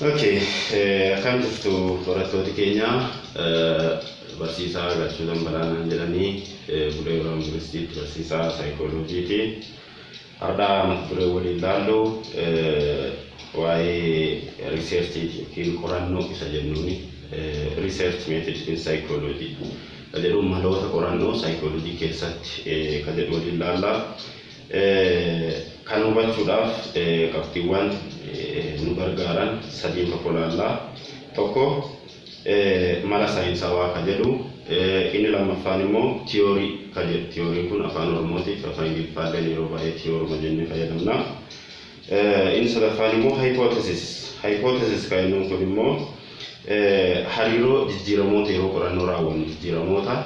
Okay, akkam jirtu barattooti keenya? Barsiisaa Galchuu Dambalaanaan jedhanii, Bulee Horaa Yuunivarsiitiitti barsiisaa saayikooloojiiti. Har'a mata duree waliin ilaallu waa'ee researchiiti yookiin qorannoo isa jennuuni, research method in psychology ka jedhu, maloota qorannoo saayikooloojii keessatti ka jedhu waliin ilaalla. Kan hubachuudhaaf qabxiiwwan nu gargaaran sadiin tokko ilaalla. Tokko mala saayinsawaa ka jedhu, inni lammaffaan immoo tiyoorii ka jedhu. Tiyooriin kun afaan Oromootiif afaan Ingiliffaalleen yeroo baay'ee tiyooruma jennee fayyadamna. Inni sadaffaan immoo hypothesis. Hypothesis kan jennuun kun immoo hariiroo jijjiiramoota yeroo qorannoo raawwannu, jijjiiramoota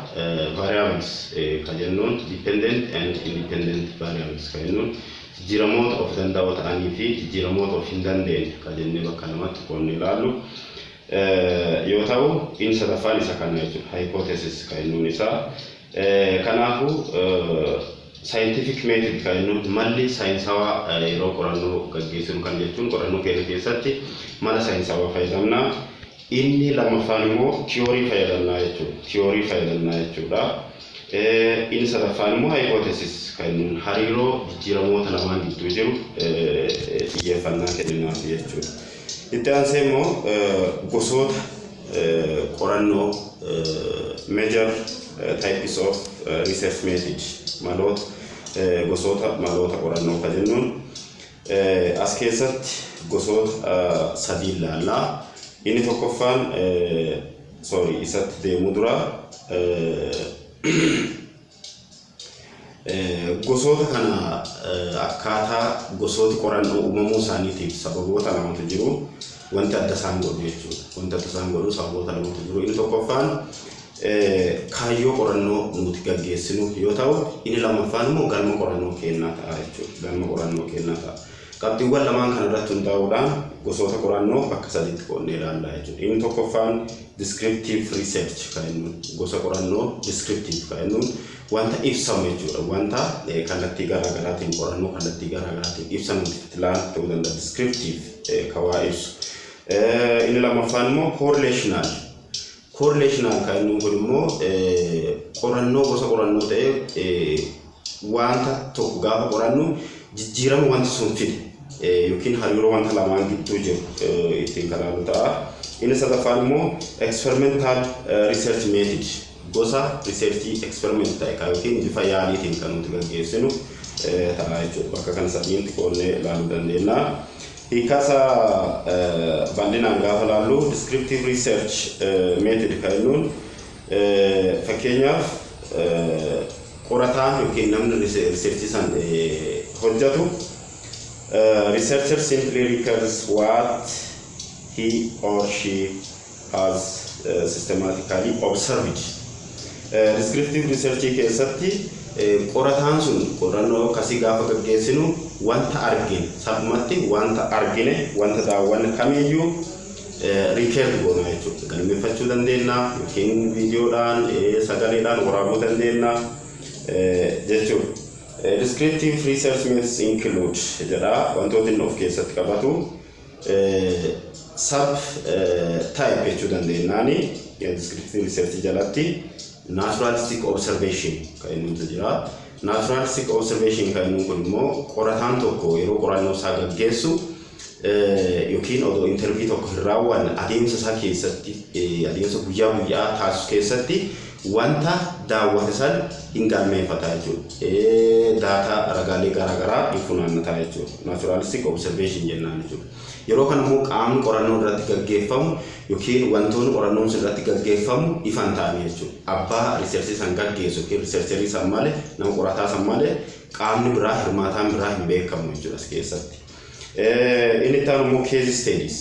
variables ka jennuun, dependent and independent variables ka jennuun, jijjiiramoota of danda'oo ta'anii fi jijjiiramoota of hin dandeenye ka jennee bakka lamatti qoonnee ilaallu yoo ta'u, inni sadaffaan isa kana jechuudha, hypothesis kan jennuun isaa. Kanaafuu scientific method kan jennuun, malli saayinsawaa yeroo qorannoo gaggeessinu kan jechuun, qorannoo keenya keessatti mala saayinsawaa fayyadamna. Inni lammaffaan immoo tiyoorii fayyadamnaa jechuudha. Tiyoorii fayyadamnaa jechuudha. Inni sadaffaan immoo hypothesis kan jennuun hariiroo jijjiiramoota lamaan gidduu jiru xiyyeeffannaa kenninaaf jechuudha. Itti aansee immoo gosoota qorannoo, major types of research method, maloota, gosoota maloota qorannoo kan jennuun as keessatti gosoota sadii ilaallaa. Inni tokkoffaan, sorry, isatti deemuu dura gosoota kana akkaataa gosooti qorannoo uumamuu isaaniitiif sababoota lamatu jiru. Wanti adda isaan godhu jechuudha. Wanti adda isaan godhu sababoota lamatu jiru. Inni tokkoffaan kaayyoo qorannoo nuti gaggeessinu yoo ta'u, inni lammaffaan immoo galma qorannoo kennaa ta'a jechuudha. Galma qorannoo kennaa ta'a. Qabxiiwwan lamaan kana irratti hundaa'uudhaan gosoota qorannoo bakka sadiitti qoodnee ilaalla jechuudha. Inni tokkoffaan descriptive research kan jennuun, gosa qorannoo descriptive kan jennuun wanta ibsamu jechuudha. Wanta kallattii garaa garaatiin, qorannoo kallattii garaa garaatiin ibsamu ilaalu ta'uu danda'a. Descriptive kan waa ibsu. Inni lammaffaan immoo correlational. Correlational kan jennuun kun immoo qorannoo, gosa qorannoo ta'ee wanta tokko gaafa qorannu jijjiirama wanti sun fide yookiin hariiroo wanta lamaan gidduu jiru ittiin kan ilaallu ta'a. Inni sadaffaan immoo experimental research method, gosa researchii experiment ta'e kan yookiin bifa yaaliitiin kan nuti gaggeessinu ta'a jechuudha. Bakka kana sadiitti qoodnee ilaaluu dandeenya. Hiikaasaa bal'inaan gaafa ilaallu, descriptive research method kan jennuun, fakkeenyaaf qorataan yookiin namni researchii san hojjetu, researcher simply records what he or she has systematically observed. Descriptive research keessatti qorataan sun qorannoo akkasii gaafa gaggeessinu wanta argine, salphumatti wanta argine, wanta daawwanne kamiyyuu record goona jechuudha. Galmeeffachuu dandeenya yookiin viidiyoodhaan, sagaleedhaan waraabuu dandeenya jechuudha. Descriptive research methods include jedha, wantoota inni of keessatti qabatu sub type jechuu dandeenyaani descriptive research jalatti naturalistic observation kan inni jira. Naturalistic observation kan inni kun immoo qorataan tokko yeroo qorannoo isaa gaggeessu yookiin odoo interview tokko hin raawwanne adeemsa isaa keessatti, adeemsa guyyaa guyyaa taasisu keessatti wanta daawwate san hin galmeeffata jechuudha. Data, ragaalee garaagaraa hin funaannata jechuudha. Naturalistic observation jennaan jechuudha. Yeroo kana immoo qaamni qorannoo irratti gaggeeffamu yookiin wantoonni qorannoon sun irratti gaggeeffamu ifan ta'anii jechuudha. Abbaa researchii san gaggeessu yookiin researcherii san malee, nama qorataa san malee qaamni biraa, hirmaataan biraa hin beekamu jechuudha as keessatti. Inni itti aanu immoo case studies.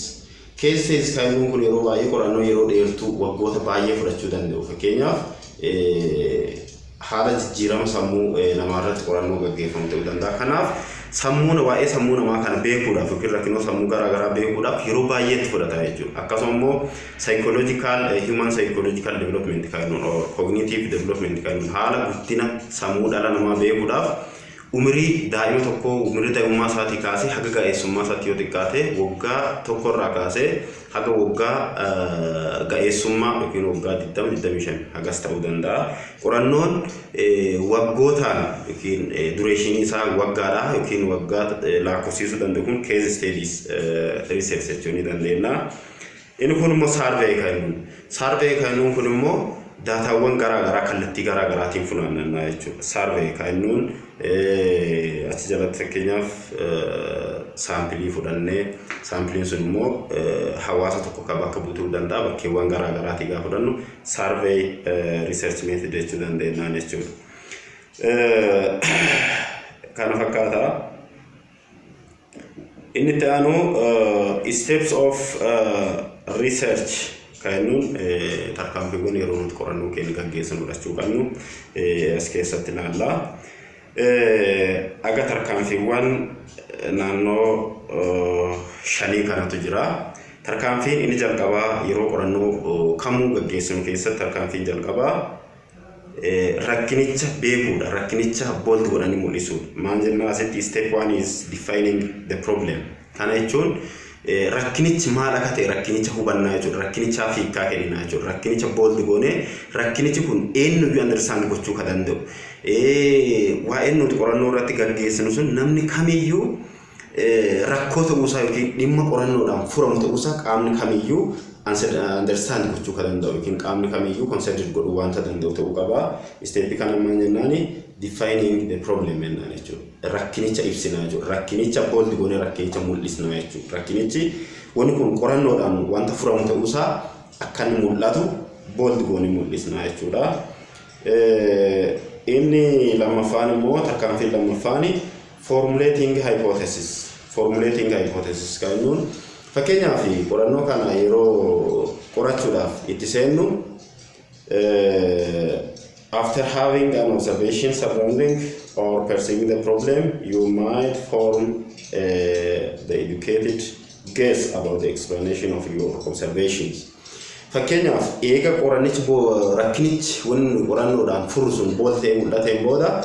Case studies kan inni kun yeroo baay'ee qorannoo yeroo dheertuu waggoota baay'ee fudhachuu danda'u. Fakkeenyaaf haala jijjiirama sammuu namaa irratti qorannoo gaggeeffamu ta'uu danda'a. Kanaaf sammuun, waa'ee sammuu namaa kana beekuudhaaf yookiin rakkinoota sammuu garaa garaa beekuudhaaf yeroo baay'ee itti fudhata jechuudha. Akkasuma immoo psychological, human psychological development kan jennuun, cognitive development kan jennuun, haala guddina sammuu dhala namaa beekuudhaaf Umurii daa'ima tokkoo, umurii daa'imummaa isaatii kaasee haga ga'eessummaa isaatti, yoo xiqqaate waggaa 1 irraa kaasee haga waggaa ga'eessummaa yookiin waggaa 20, 25 hagas ta'uu danda'a. Qorannoon waggootaan yookiin durationii isaa waggaadha yookiin waggaa lakkoofsiisuu danda'u kun case studies research jechuu ni dandeenya. Inni kun immoo survey kan jennuun. Survey kan jennuun kun immoo daataawwan garaa garaa kallattii garaa garaatiin funaannannaa jechuudha. Survey kan jennuun achi jalatti fakkeenyaaf sampleii fudhannee, sampleiin sun immoo hawaasa tokko kan bakka buutuu danda'a, bakkeewwan garaa garaatii gaafa fudhannu survey research method jechuu dandeenya jechuudha. Kana fakkaata. Inni itti aanu steps of research kan jennuun tarkaanfiiwwan yeroo nuti qorannoo keenya gaggeessinu fudhachuu qabnu as keessatti ilaalla. Aga tarkaanfiiwwan naannoo shanii kanatu jira. Tarkaanfiin inni jalqabaa yeroo qorannoo kamuu gaggeessinu keessatti tarkaanfiin jalqabaa rakkinicha beekuudha. Rakkinicha bold godhanii mul'isuudha. Maal jennaa asitti? Step one is defining the problem. Kana jechuun rakkinichi maal akka ta'e rakkinicha hubannaa jechuudha. Rakkinichaaf hiikkaa kenninaa jechuudha. Rakkinicha bold goonee rakkinichi kun eenyuyyuu understand gochuu ka danda'u. Waa'een nuti qorannoo irratti gaggeessinu sun namni kamiyyuu rakkoo ta'uusaa yookiin dhimma qorannoodhaan furamu ta'uusaa qaamni kamiyyuu understand gochuu ka danda'u yookiin qaamni kamiyyuu consider godhuu wanta danda'u ta'uu qaba. Stepii kana maal jennaani? Defining the problem jennaan jechuudha. Rakkinicha ibsinaa jechuudha. Rakkinicha bold goonee rakkinicha mul'isnaa jechuudha. Rakkinichi wanni kun qorannoodhaan wanta furamu ta'uusaa akka inni mul'atu bold goonee mul'isnaa jechuudha. Inni lammaffaan immoo, tarkaanfiin lammaffaan, formulating hypothesis. Formulating hypothesis kan jennuun fakkeenyaaf qorannoo kana yeroo qorachuudhaaf itti seennu, after having an observation surrounding or perceiving the problem, you might form the educated guess about the explanation of your observations. Fakkeenyaaf eega qorannichi, rakkinichi wanni qorannoodhaan furu sun bold ta'ee mul'ateen booda,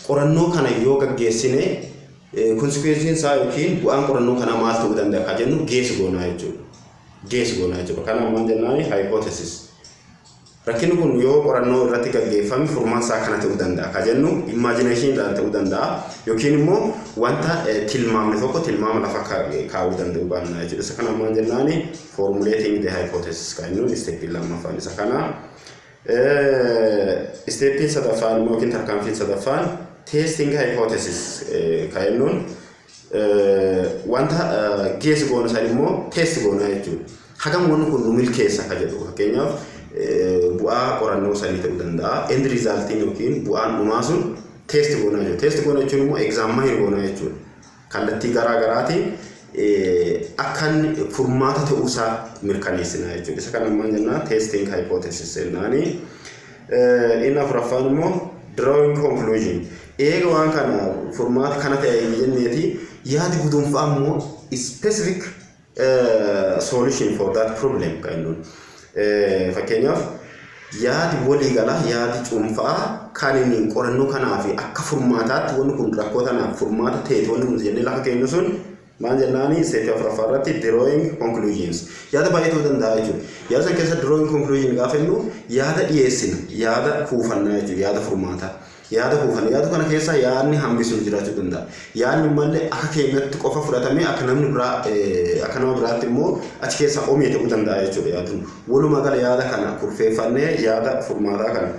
qorannoo kana yoo gaggeessine consequenceiin isaa yookiin bu'aan qorannoo kanaa maal ta'uu danda'a ka jennu guess goonaa jechuudha. Guess goonaa jechuudha. Kanaaf maal jennaani? Hypothesis. Rakkinni kun yoo qorannoo irratti gaggeeffame furmaan isaa kana ta'uu danda'a ka jennu imaginationiidhaan ta'uu danda'a yookiin immoo wanta tilmaamne tokko tilmaama lafa kaa'uu danda'u baanna jechuudha. Isa kana maal jennaani? Formulating the hypothesis kan jennuun steppiin lammaffaan isa kana. Steppiin sadaffaan immoo yookiin tarkaanfiin sadaffaan testing hypothesis kan jennuun wanta guess goona san immoo test goona jechuudha. Hagam wanni kun nu milkeessa ka jedhu, fakkeenyaaf bu'aa qorannoo sanii ta'uu danda'a. End resultiin yookiin bu'aan dhumaa sun test goonaa jechuudha. Test goona jechuun immoo examine goonaa jechuudha. Kallattii garaa garaatiin akka inni furmaata ta'uusaa mirkaneessina jechuudha. Isa kana maal jennaa? Testing hypothesis jennaani. Inni afuraffaan immoo drawing conclusion. Eega waan kana furmaata kana ta'e jenneeti, yaadi guduunfaa immoo specific solution for that problem kan jennuun. Fakkeenyaaf yaadi waliigalaa, yaadi cuunfaa kan inni qorannoo kanaa fi akka furmaataatti wanni kun rakkoo tanaaf furmaata ta'e wanni nuti jennee lafa keenyu sun maal jennaani? Stepii afuraffaa irratti drawing conclusions. Yaada baay'ee ta'uu danda'a jechuudha. Yaada san keessa drawing conclusion gaafa jennu yaada dhiyeessina, yaada kuufannaa jechuudha, yaada furmaataa. Yaada kuufanna, yaada kana keessa yaadni hambisuun jiraachuu danda'a. Yaadni mallee akka keenyatti qofa fudhatamee akka namni biraa, akka nama biraatti immoo achi keessa omee ta'uu danda'a jechuudha yaadni. Walumaa gala yaada kana kurfeeffannee yaada furmaataa kana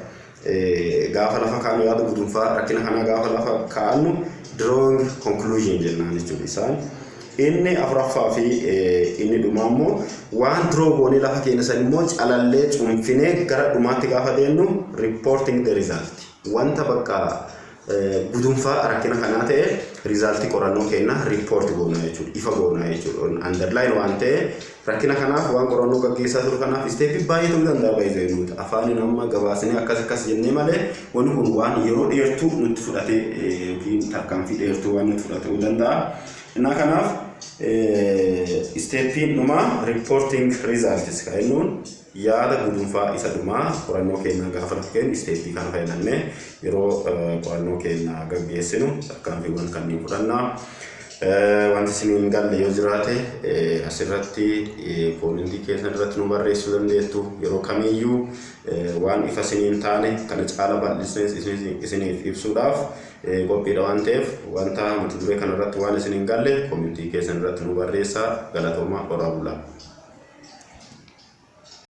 gaafa lafa kaa'annu, yaada gudunfaa rakkina kanaa gaafa lafa kaa'annu, drawing conclusion jennaan jechuudha isaan. Inni afuraffaa fi inni dhumaa immoo waan draw goonee lafa keenya san immoo calallee cuunfinee gara dhumaatti gaafa deemnu, reporting the result. Wanta bakka gudunfaa rakkina kanaa ta'e, resultii qorannoo keenya report goonaa jechuudha. Ifa goonaa jechuudha. Underline waan ta'e rakkina kanaaf waan qorannoo gaggeessaa turu kanaaf stepii baay'ee ta'uu danda'a baay'ee nuti afaaniin amma gabaasinee akkas akkas jennee malee wanni kun waan yeroo dheertuu nutti fudhatee yookiin tarkaanfii dheertuu waan nutti fudhate ta'uu danda'a. Innaa kanaaf steppiin dhumaa reporting results kan jennuun Yaada gudunfaa isa dhumaa qorannoo keenyaa gaafa lafa kennu step kana fayyadamnee yeroo qorannoo keenya gaggeessinu tarkaanfiiwwan kanneen fudhannaa. Wanti isiniin galle yoo jiraate asirratti comment keessan irratti nu barreessuu dandeettu. Yeroo kamiyyuu waan ifa isiniin taane kana caala bal'isnee isiniif ibsuudhaaf qophiidha waan ta'eef, wanta mata duree kanarratti waan isiniin galle comment keessan irratti nu barreessaa. Galatooma, horaa bulaa.